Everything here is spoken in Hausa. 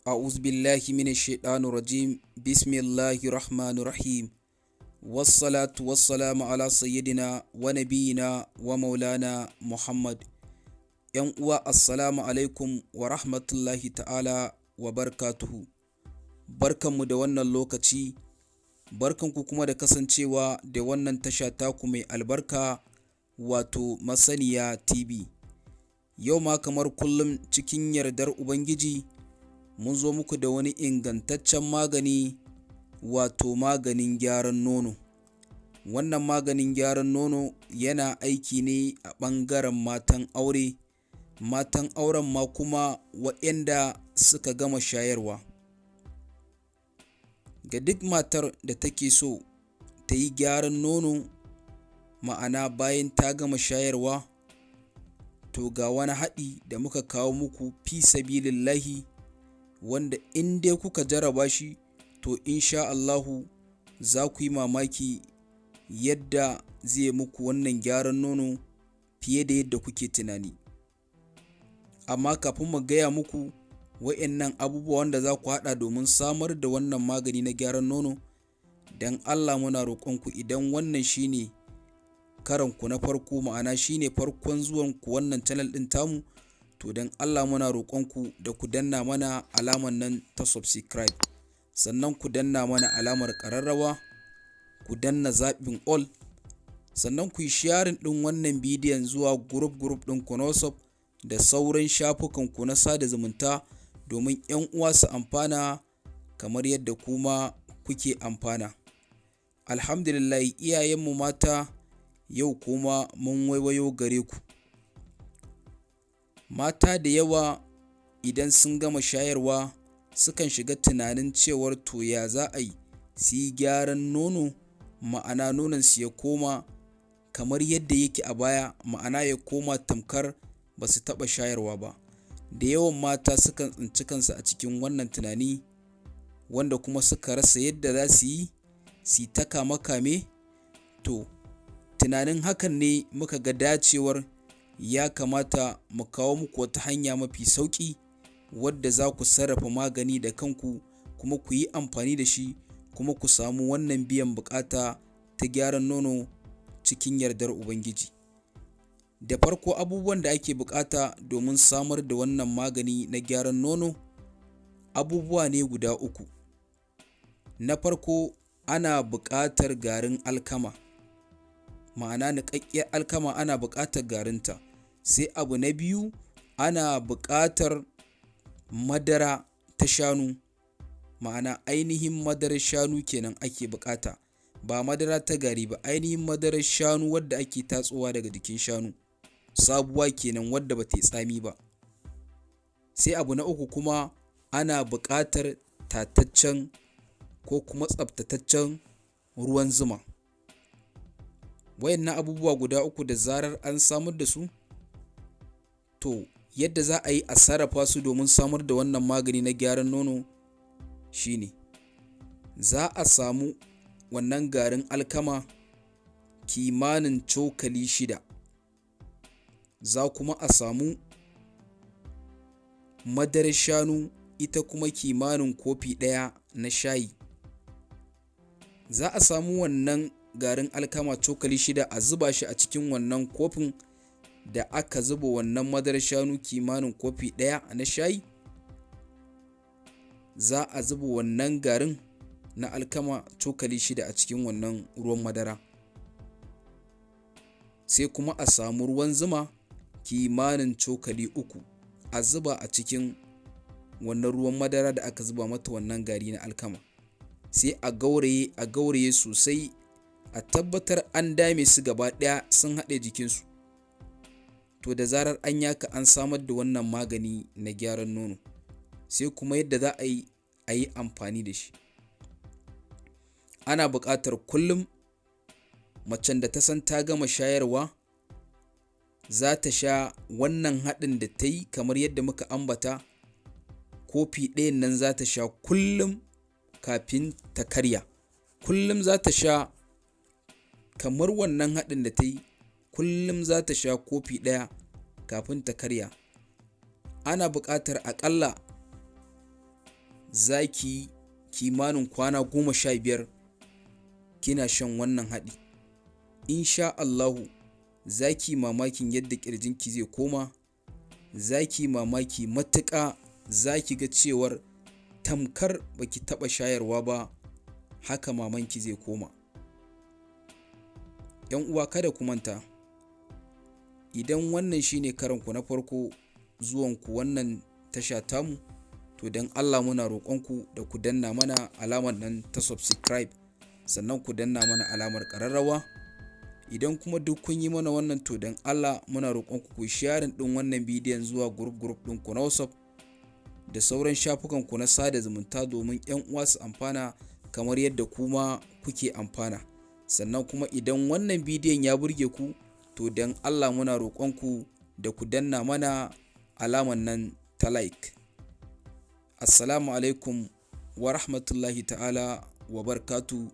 أعوذ بالله من الشيطان الرجيم. بسم الله الرحمن الرحيم، والصلاة والسلام على سيدنا ونبينا ومولانا محمد. ‘Yan uwa, assalamu alaikum wa rahmatullahi ta'ala wa barakatuhu. Barkanmu da wannan lokaci, barkanku kuma da kasancewa da wannan tasha taku mai albarka, wato Masaniya TV. Yau ma kamar kullum, cikin yardar Ubangiji, mun zo muku da wani ingantaccen magani, wato maganin gyaran nono. Wannan maganin gyaran nono yana aiki ne a ɓangaren matan aure, matan auren ma kuma waɗanda suka gama shayarwa. Ga duk matar da take so ta yi gyaran nono, ma'ana bayan ta gama shayarwa, to ga wani haɗi da muka kawo muku fi sabilillahi, wanda in dai kuka jarraba shi, to insha Allahu za ku yi mamaki yadda zai muku wannan gyaran nono fiye da yadda kuke tunani. Amma kafin mu gaya muku wa'innan abubuwa wanda za ku haɗa domin samar da wannan magani na gyaran nono, don Allah muna roƙonku, idan wannan shi ne karonku na farko, ma'ana shi ne farkon zuwanku wannan channel ɗin tamu, to don Allah muna roƙonku da ku danna mana alamar nan ta subscribe, sannan ku danna mana alamar ƙararrawa, ku danna zaɓin all, sannan ku yi sharing ɗin wannan bidiyon zuwa group group ɗinku na WhatsApp da sauran shafukanku na sada zumunta, domin 'yan uwa su amfana kamar yadda kuma kuke amfana. Alhamdulillah, iyayenmu mata, yau kuma mun waiwayo gare ku. Mata da yawa idan sun gama shayarwa sukan shiga tunanin cewar to ya za a yi su yi gyaran nono, ma'ana nononsu ya koma kamar yadda yake a baya, ma'ana ya koma tamkar ba su taɓa shayarwa ba. Da yawan mata sukan tsinci kansu a cikin wannan tunani, wanda kuma suka rasa yadda za su yi, su yi ta kame-kame. To tunanin hakan ne muka ga dacewar ya kamata mu kawo muku wata hanya mafi sauƙi wadda za ku sarrafa magani da kanku, kuma ku yi amfani da shi, kuma ku samu wannan biyan buƙata ta gyaran nono cikin yardar Ubangiji. Da farko, abubuwan da ake buƙata domin samar da wannan magani na gyaran nono abubuwa ne guda uku. Na farko, ana buƙatar garin alkama, ma'ana niƙaƙƙiyar alkama, ana buƙatar garinta. Sai abu na biyu, ana buƙatar madara ta shanu, ma'ana ainihin madarar shanu kenan ake buƙata, ba madara ta gari ba, ainihin madarar shanu wadda ake tatsowa daga jikin shanu, sabuwa kenan wadda ba ta yi tsami ba. Sai abu na uku kuma, ana buƙatar tataccen ko kuma tsaftataccen ruwan zuma. Waɗannan abubuwa guda uku, da zarar an samar da su, to yadda za a yi a sarrafa su domin samar da wannan magani na gyaran nono shi ne za a samu wannan garin alkama kimanin cokali 6, za kuma a samu madarar shanu ita kuma kimanin kofi 1 na shayi. Za a samu wannan garin alkama cokali 6, a zuba shi a cikin wannan kofin da aka zuba wannan madarar shanu kimanin kofi 1 na shayi. Za a zuba wannan garin na alkama cokali 6 a cikin wannan ruwan madara. Sai kuma a samu ruwan zuma kimanin cokali 3, a zuba a cikin wannan ruwan madara da aka zuba mata wannan gari na alkama. Sai a gauraye, a gauraye sosai, a tabbatar an dame su gaba ɗaya sun haɗe jikinsu. To da zarar an yi haka, an samar da wannan magani na gyaran nono. Sai kuma yadda za a yi a yi amfani da shi. Ana buƙatar kullum macen da ta san ta gama shayarwa za ta sha wannan haɗin da ta yi kamar yadda muka ambata, kofi ɗayan nan za ta sha kullum kafin ta karya. Kullum za ta sha kamar wannan haɗin da ta yi, kullum za ta sha kofi ɗaya kafin ta karya. Ana buƙatar aƙalla Za ki yi kimanin kwana 15 kina shan wannan haɗi. Insha Allahu za ki yi mamakin yadda ƙirjinki zai koma, za ki yi mamaki matuƙa, za ki ga cewar tamkar ba ki taɓa shayarwa ba haka mamanki zai koma. ‘Yan uwa, kada ku manta, idan wannan shine karonku na farko zuwanku wannan tasha tamu, to don Allah muna roƙonku da ku danna mana alamar nan ta subscribe, sannan ku danna mana alamar ƙararrawa. Idan kuma duk kun yi mana wannan, to don Allah muna roƙonku ku sharing ɗin wannan bidiyon zuwa group group ɗinku na WhatsApp da sauran shafukanku na sada zumunta, domin 'yan uwa su amfana kamar yadda kuma kuke amfana. Sannan kuma idan wannan bidiyon ya burge ku, to don Allah muna roƙonku da ku danna mana alamar nan ta like. Assalamu alaikum wa rahmatullahi ta'ala wa barkatu.